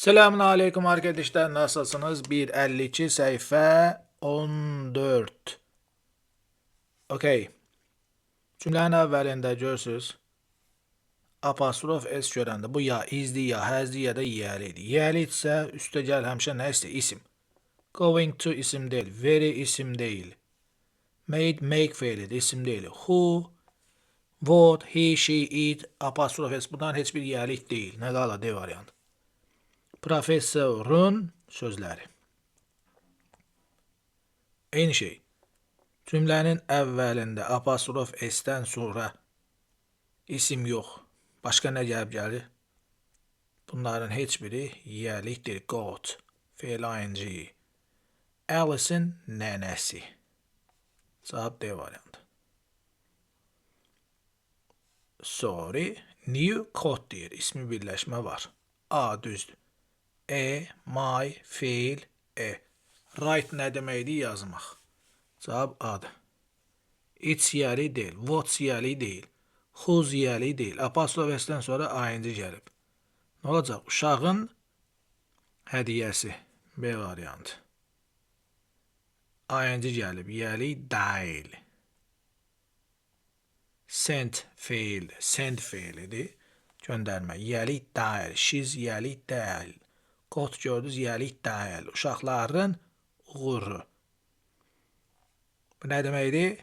Selamun aleyküm arkadaşlar, nasılsınız? 1.52 səhifə 14. Okey. Cümlənin əvvəlində görürsüz. Apostrof S görəndə bu ya isdir, ya hasdir, ya da yiyəlidir. Yiyəlidirsə üstə gəl həmişə nə istəyir? İsim. Going to isim deyil, very isim deyil. Made, make feilidir, isim deyil. Who, what, he, she, it, apostrof S bunların heç bir yiyəlik deyil. Nə qala D variantı. Professorun sözləri. Eyni şey. Cümlənin əvvəlində apostrof S-dən sonra isim yox. Başqa nə gəlib gəlir? Bunların heç biri yiyəlikdir. Got, feil ing. Alice'in nənəsi. Cavab D variantı. Sorry, new coat deyir. İsmi birləşmə var. A düzdür. E, my, feil, E. Write nə deməkdir? Yazmaq. Cavab A-dır. It's yiyəli deyil. What's yiyəli deyil. Whose yiyəli deyil. Apostrof S-dən sonra ing gəlib. Nə olacaq? Uşağın hədiyyəsi. B variantı. Ing gəlib. Yiyəli deyil. Sent feil. Send feilidir. Göndərmə. Yiyəli deyil. She's yiyəli deyil. Got gördünüz, yiyəlik deyil. Uşaqların uğuru. Bu nə deməkdir?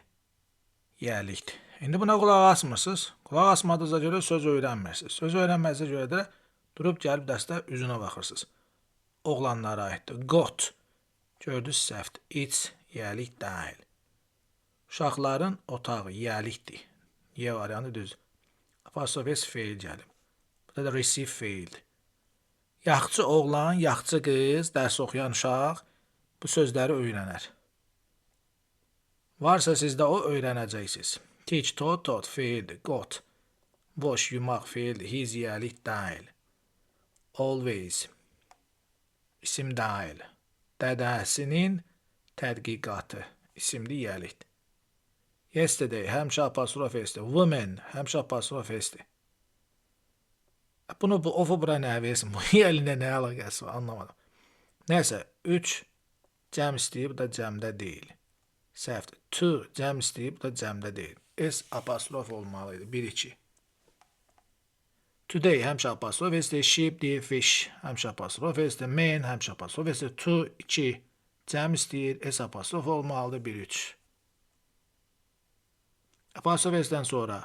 Yiyəlikdir. İndi buna qulaq asmırsınız. Qulaq asmadığınıza görə söz öyrənmirsiniz. Söz öyrənməyinizə görə də durub gəlib dəstə üzünə baxırsınız. Oğlanlara aiddir. Got. Gördünüz səhvdir. It's yiyəlik deyil. Uşaqların otağı yiyəlikdir. Y variantı düz. Apostrof S feil gəlib. Burada da receive feildir. Yaxçı oğlan, yaxçı qız, dərs oxuyan uşaq bu sözləri öyrənər. Varsa sizdə o öyrənəcəksiniz. Teach, taught, taught feildir. Got. Wash, yumaq feildir. His yiyəlik deyil. Always. İsim deyil. Dədəsinin tədqiqatı. İsimli yiyəlikdir. Yesterday, həmişə apostrof S-dir. Woman, həmişə apostrof S-dir. Bunu bu ofu bura nə versin? Bu yiyəliklə nə əlaqəsi var? Anlamadım. Nəysə, 3 cəm istəyir, bu da cəmdə deyil. Səhvdir. To cəm istəyir, bu da cəmdə deyil. S apostrof olmalı idi. 1 2. Today həmişə apostrof S-dir. Sheep deyir, fish həmişə apostrof S-dir. Man həmişə apostrof S-dir. To 2 cəm istəyir, S apostrof olmalıdır. 1 3. Apostrof S-dən sonra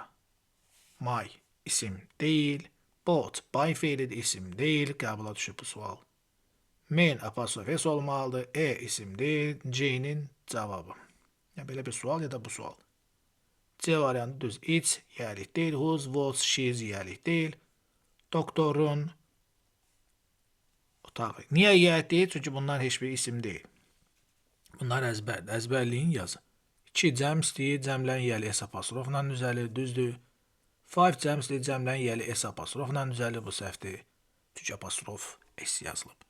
my isim deyil. Bought buy feilidir, isim deyil. Qəbula düşüb bu sual. Man apostrof S olmalıdır. E isim deyil. C-nin cavabı. Ya belə bir sual ya da bu sual. C variantı düz. It's yiyəlik deyil. Whose, what's, she's yiyəlik deyil. Doktorun otağı. Niyə yiyəlik deyil? Çünki bunlar heç bir isim deyil. Bunlar əzbərdir. Əzbərliyin yazı. 2 cəm istəyir, cəmlərin yiyəli S apostrofla düzəlir, düzdür. 5 cəm istəyir, cəmlərin yiyəli S apostrofla düzəlir, bu səhvdir. Çünki apostrof S yazılıb.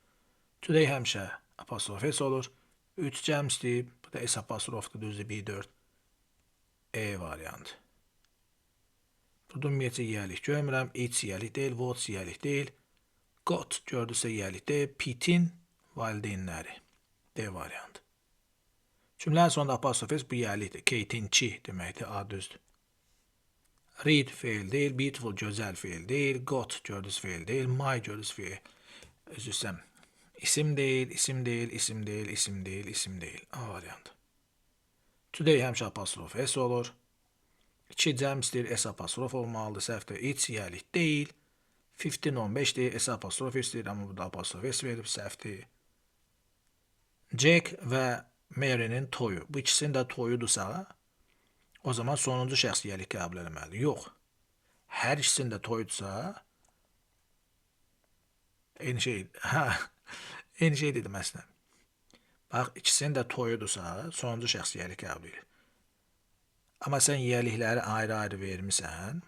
Today həmişə apostrof S olur. 3 cəm istəyib, bu da S apostrofdur, düzdür, 1, 4. E variantı. Burada ümumiyyətcə yiyəlik görmürəm. It's yiyəlik deyil, what's yiyəlik deyil. Got gördüsə yiyəlik deyil. Pitin valideynləri. D variantı. Cümlənin sonunda apostrof S bu yiyəlikdir. Kate'inki deməkdir. A düzdür. Read feil deyil, beautiful gözəl feil deyil, got gördünüz feil deyil, my gördünüz feil. Üzr istəyirəm. İsim deyil, isim deyil, isim deyil, isim deyil, isim deyil. A variantı. Today həmişə apostrof S olur. 2 cəm istəyir, S apostrof olmalıdır. Səhvdir. It's yiyəlik deyil. 15 15 deyil, S apostrof istəyir, amma burada apostrof S verib, səhvdir. Jack və Mary'nin toyu. Bu ikisinin də toyudursa, o zaman sonuncu şəxs yiyəlik qəbul eləməlidir. Yox. Hər ikisinin də toyudursa, eyni şey, hə, eyni şey dedim əslində. Bax, ikisinin də toyudursa, sonuncu şəxs yiyəlik qəbul edir. Amma sən yiyəlikləri ayrı-ayrı vermisən.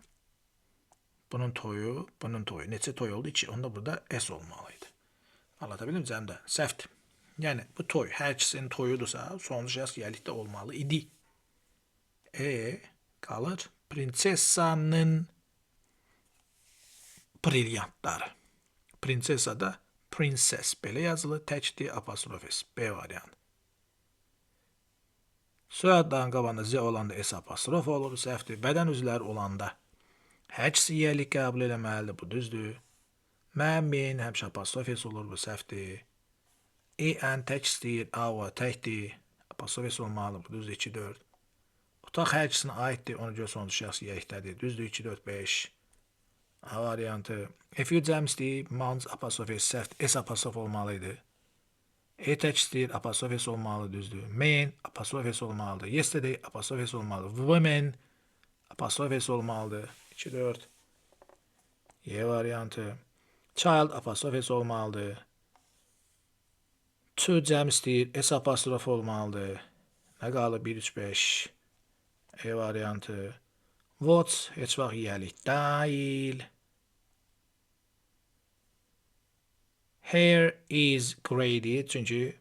Bunun toyu, bunun toyu. Neçə toy oldu? 2. Onda burada S olmalı idi. Anlata bildim cəmdə? Səhvdir. Yəni bu toy hər ikisinin toyudursa, sonuncu şəxs yiyəlikdə olmalı idi. E qalır prinsessanın brilyantları. Prinsessa da Princess belə yazılır. Təkdir, apostrof S. B variantı. Soyadların qabağında Z olanda S apostrof olur, səhvdir. Bədən üzvləri olanda həkisi yiyəlik qəbul eləməlidir, bu düzdür. Man, men həmişə apostrof S olur, bu səhvdir. E, N tək istəyir, A, O təkdir, apostrof S olmalıdır, bu düzdür, 2, 4. Otaq hər ikisinə aiddir, ona görə sonuncu şəxs yiyəlikdədir, düzdür, 2, 4, 5. A variantı. F, U cəm istəyir, mans apostrof S səhvdir, S apostrof olmalı idi. E tək istəyir, apostrof S olmalı, düzdür. Man apostrof S olmalıdır. Yesterday apostrof S olmalıdır. Women apostrof S olmalıdır. 2, 4. Y variantı. Child apostrof S olmalıdır. To cəm istəyir, S apostrof olmalıdır. Nə qalır? 1, 3, 5. E variantı. What heç vaxt yiyəlik deyil. Hair is grey-dir, çünki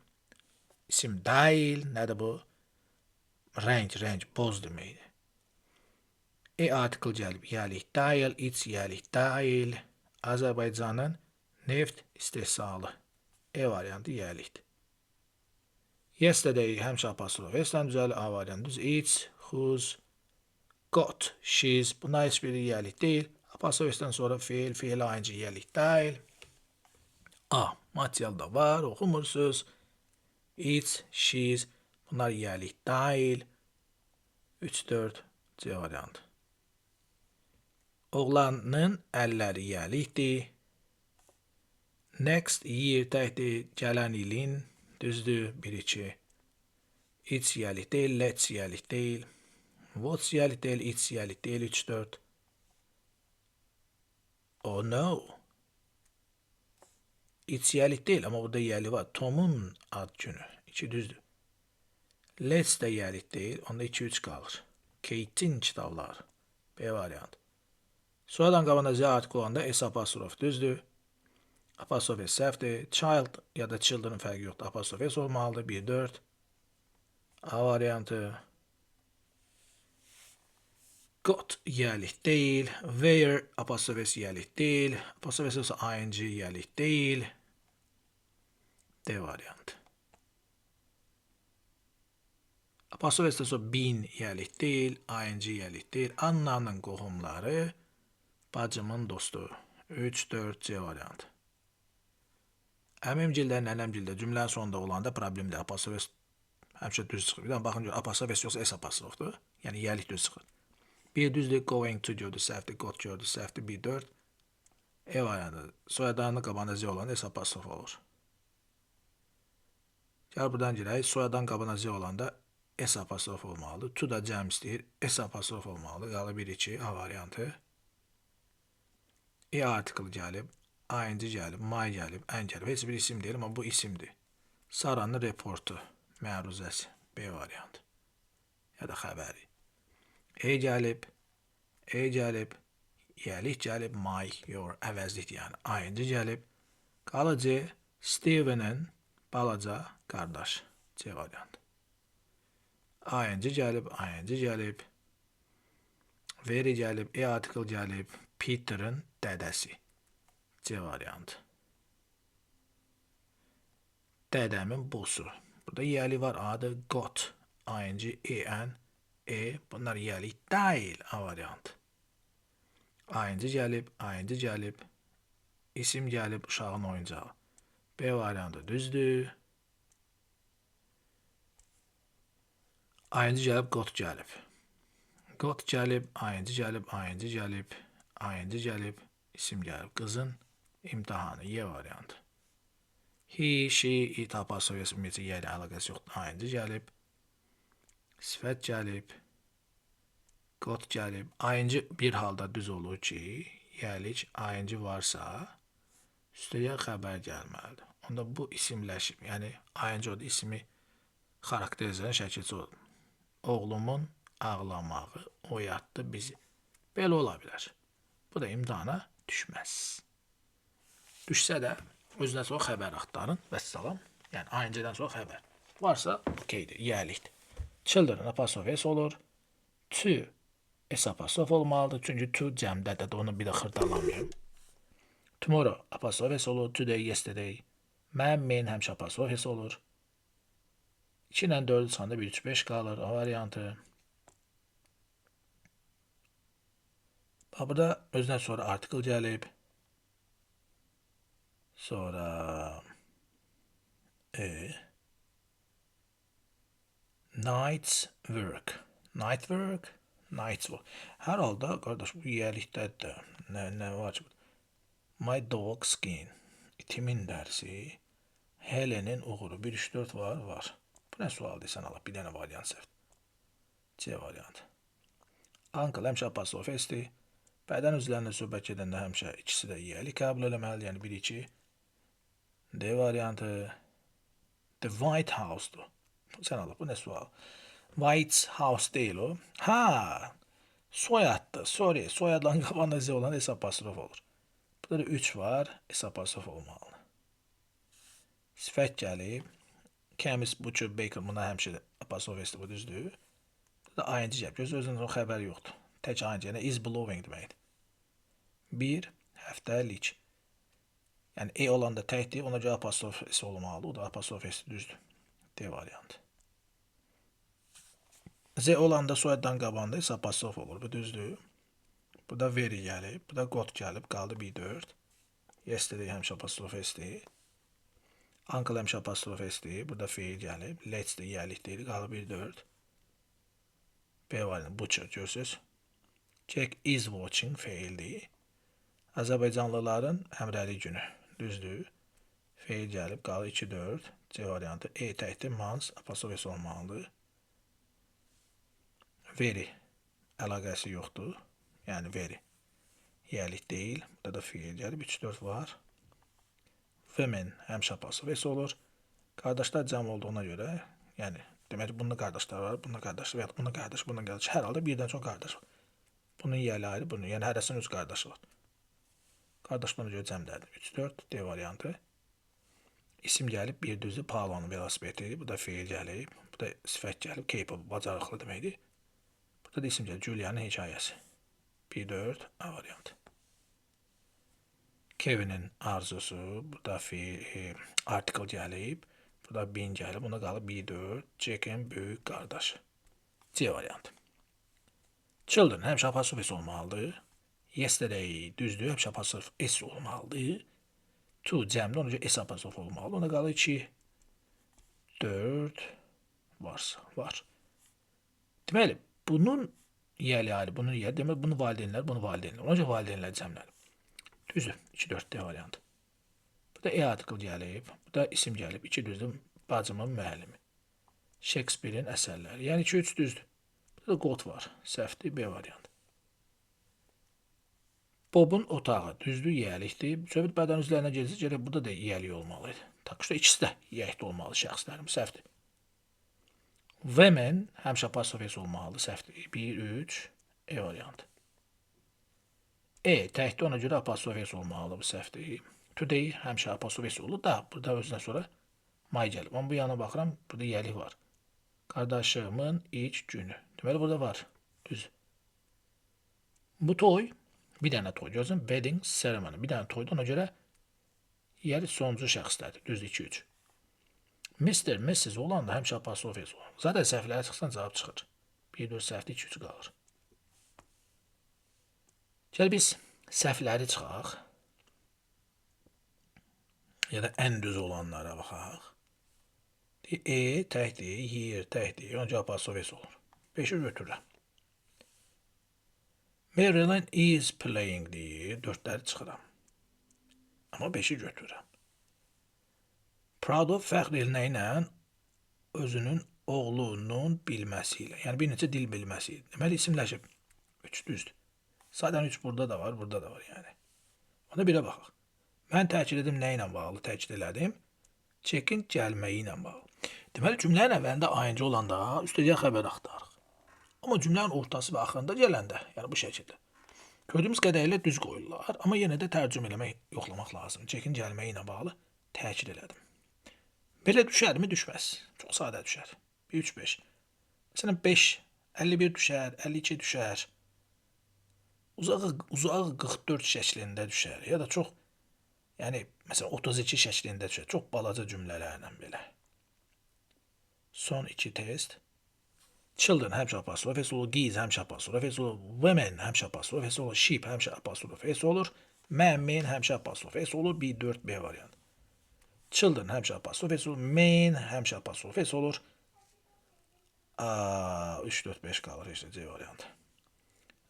isim deyil. Nədir bu? Rəng, rəng, boz deməkdir. E article gəlib, yiyəlik deyil, it's yiyəlik deyil. Azərbaycanın neft istehsalı. E variantı yiyəlikdir. Yesterday həmişə apostrof S-lə düzəlir. A variantı düz. It's, whose, got, she's. Bunlar heç biri yiyəlik deyil. Apostrof S-dən sonra feil, feil ing yiyəlik deyil. A. Materialda var, oxumursunuz. It's, she's. Bunlar yiyəlik deyil. 3, 4, C variantı. Oğlanın əlləri yiyəlikdir. Next year təkdir, gələn ilin, düzdür, 1, 2. It's yiyəlik deyil, let's yiyəlik deyil. What's yiyəlik deyil, it's yiyəlik deyil, 3, 4. Oh no. It's yiyəlik deyil, amma burada yiyəlik var. Tom'un ad günü, 2 düzdür. Let's də yiyəlik deyil, onda 2, 3 qalır. Kate'in kitabları, B variantı. Sonradan qabağında Z artikel olanda S apostrof düzdür. Apostrof S səhvdir. Child ya da children fərqi yoxdur. Apostrof S olmalıdır. 1, 4. A variantı. Got yiyəlik deyil. Where apostrof S yiyəlik deyil. Apostrof S olsa ing yiyəlik deyil. D variantı. Apostrof S-dən sonra been yiyəlik deyil. Ing yiyəlik deyil. Annanın qohumları bacımın dostu. 3, 4, C variantı. Əmimgildə, nənəmgildə cümlənin sonunda olanda problemdir. Apostrof S həmişə düz çıxır. Bir dənə baxın gör, apostrof S yoxsa S apostrofdur. Yəni yiyəlik düz çıxır. Bir düzdür, going to gördü, səhvdir, got gördü, səhvdir, 1, 4. E variantı. Soyadlarının qabağında Z olanda S apostrof olur. Gəl buradan girək. Soyadan qabağına Z olanda S apostrof olmalıdır. To da cəm istəyir. S apostrof olmalıdır. Qalır 1, 2, A variantı. E article gəlib, ing gəlib, my gəlib, n gəlib. Heç bir isim deyil, amma bu isimdir. Saranın reportu, məruzəsi, B variantı. Ya da xəbəri. E gəlib, E gəlib, yiyəlik gəlib, my, your, əvəzlikdir yəni. Ing gəlib. Qalır C, Stevenin balaca qardaşı. C variantı. Ing gəlib, ing gəlib, very gəlib, E article gəlib, Peter'ın dədəsi. C variantı. Dədəmin bosu. Burada yiyəlik var. Adı got. ing, en, e. Bunlar yiyəlik deyil. A variantı. Ing gəlib, ing gəlib, isim gəlib, uşağın oyuncağı. B variantı düzdür. Ing gəlib, got gəlib. Got gəlib, ing gəlib, ing gəlib, ing gəlib, isim gəlib. Qızın imtahanı. Y variantı. He, she, it apostrof S ümumiyyətcə Y ilə əlaqəsi yoxdur. Ing gəlib, sifət gəlib, got gəlib. Ing bir halda düz olur ki, yiyəlik ing varsa, üstəgəl xəbər gəlməlidir. Onda bu isimləşib. Yəni ing odur, ismi xarakterizləyən şəkilçi olur. Oğlumun ağlamağı oyatdı bizi. Belə ola bilər. Bu da imtahana düşməz. Düşsə də özünə sonra xəbər axtarın. Vəssalam. Yəni ing-dən sonra xəbər. Varsa okeydir, yiyəlikdir. Children apostrof S olur. To S apostrof olmalıdır. Çünki to cəmdədir. Onu bir də xırdalamayım. Tomorrow apostrof s olur. Today, yesterday. Man, men həmişə apostrof s olur. 2 ilə 4-ü çıxanda 1, 3, 5 qalır. A variantı. Bax, burada özündən sonra article gəlib. Sonra E. Night's work. Night work. Night's work. Hər halda, qardaş, bu yiyəlikdədir də. Nə var ki? My dog skin. İtimin dərisi. Helen'in uğuru. 1, 3, 4 var, var. Bu nə sualdır sən Allah? Bir dənə variant səhv. C variantı. Uncle həmişə apostrof S-dir. Bədən üzvlərində söhbət gedəndə həmişə ikisi də yiyəlik qəbul eləməlidir. Yəni 1, 2. D variantı. The White House-dur. Sən Allah, bu nə sual? White House deyil o. Ha, soyaddır. Sorry, soyadların qabağında Z olan S apostrof olur. Burada da 3 var, S apostrof olmalıdır. Sifət gəlib. Chemist, Butcher, Baker buna həmişə apostrof S-dir, bu düzdür. Burada da ING gəlib. Göz özünün xəbəri yoxdur. Tək ING, yəni is blowing deməkdir. Bir həftəlik. Yəni E olanda təkdir, ona görə apostrof S olmalıdır. O da apostrof S düzdür. D variantı. Z olanda soyaddan qabağında isə apostrof olur. Bu düzdür. Burada very gəlib, burada got gəlib, qaldı 1, 4. Yesterday həmişə apostrof S-dir. Uncle həmişə apostrof S-dir. Burada feil gəlib. Let's də yiyəlik deyil, qaldı 1, 4. B variantı butcher görürsünüz. Jack is watching feildir. Azərbaycanlıların həmrəylik günü. Düzdür. Feil gəlib, qalır 2, 4. C variantı. E təkdir, months, apostrof S olmalıdır. Very əlaqəsi yoxdur. Yəni very yiyəlik deyil. Burada da feil gəlib. 3, 4 var. Women həmişə apostrof S olur. Qardaşlar cəm olduğuna görə, yəni demək ki, bunun qardaşları var, bunun qardaşı və ya bunun qardaşı, bunun qardaşı. Hər halda birdən çox qardaş var. Bunun yiyəli ayrı, bunun, yəni hərəsinin öz qardaşı var. Qardaş buna görə cəmdədir. 3, 4 D variantı. İsim gəlib, bir düzdür, Paula'nın velosipedi. Bu da feil gəlib, bu da sifət gəlib, capable, bacarıqlı deməkdir. Burada da isim gəlib, Julia'nın hekayəsi. 1, 4 A variantı. Kevin'in arzusu, burada feil, article gəlib, burada bin gəlib, buna qalıb 1, 4, Jack'in böyük qardaşı. C variantı. Children həmişə apostrof S olmalıdır. Yesterday düzdür, həmişə apostrof S olmalıdır. To cəmdir, ona görə S apostrof olmalıdır. Ona qalır 2, 4 varsa var. Deməli, bunun yiyəli ayrı, bunun yiyəli, deməli, bunu valideynlər, bunu valideynlər. Ona görə valideynlər cəmlənib. Düzdür, 2, 4 D variantı. Bu da E article gəlib, bu da isim gəlib, 2 düzdür, bacımın müəllimi. Shakespeare'in əsərləri. Yəni 2, 3 düzdür. Burada da got var. Səhvdir, B variantı. Bobun otağı düzdür, yiyəlikdir. Söhbət bədən üzvlərinə gəlirsə, gərək burada da yiyəlik olmalıdır. Takışda ikisi də yiyəlikdə olmalı şəxslərim, səhvdir. Women həmişə apostrof S olmalıdır, səhvdir. 1, 3, E variantı. E təkdə ona görə apostrof S olmalıdır, bu səhvdir. Today həmişə apostrof S olur da, burada özündən sonra my gəlib. Amma bu yana baxıram, burada yiyəlik var. Qardaşımın ilk günü. Deməli, burada var. Düz. Bu toy, bir dənə toy. Gözün wedding ceremony. Bir dənə toydur. Ona görə yiyəlik sonuncu şəxslərdir. Düzdür, 2, 3. Mr. Mrs. olanda həmişə apostrof S olur. Zaten səhvlərə çıxsan cavab çıxır. 1, 4 səhvdir, 2, 3 qalır. Gəl biz səhvləri çıxaq. Ya da ən düz olanlara baxaq. E təkdir, year təkdir. Ona görə apostrof S olur. 5-i götürürəm. Marilyn is playing deyir. 4-ləri çıxıram. Amma 5-i götürürəm. Proud of fəxr etməklə özünün oğlunun bilməsi ilə. Yəni bir neçə dil bilməsi. Deməli isimləşib. 3 düzdür. Zaten 3 burada da var, burada da var yəni. Ona birə baxaq. Mən təkid edim nə ilə bağlı təkid elədim? Jack'in gəlməyi ilə bağlı. Deməli cümlənin əvvəlində ing olanda üstəgəl xəbər axtarırıq. Amma cümlənin ortası və axırında gələndə, yəni bu şəkildə. Gördüyümüz qədərilə düz qoyurlar, amma yenə də tərcümə eləmək, yoxlamaq lazım. Jack'in gəlməyi ilə bağlı təkid elədim. Belə düşərmi? Düşməz. Çox sadə düşər. 1, 3, 5. Məsələn 5, 51 düşər, 52 düşər. Uzağı 44 şəklində düşər. Ya da çox Yəni məsələn 32 şəklində düşür. Çox balaca cümlələrlə belə. Son iki test. Children həmişə apostrof s olur, geese həmişə apostrof s olur, women həmişə apostrof s olur, sheep həmişə apostrof s olur, man, men həmişə apostrof s olur, B4 B variant. Children həmişə apostrof s olur, men həmişə apostrof s olur. A, 3, 4, 5 qalır işte C variantı.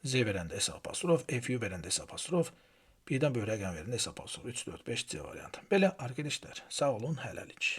Z verəndə S apostrof, FU verəndə S apostrof, birdən böyük rəqəm verəndə S apostrof. 3, 4, 5 C variantı. Belə arkadaşlar, sağ olun, hələlik.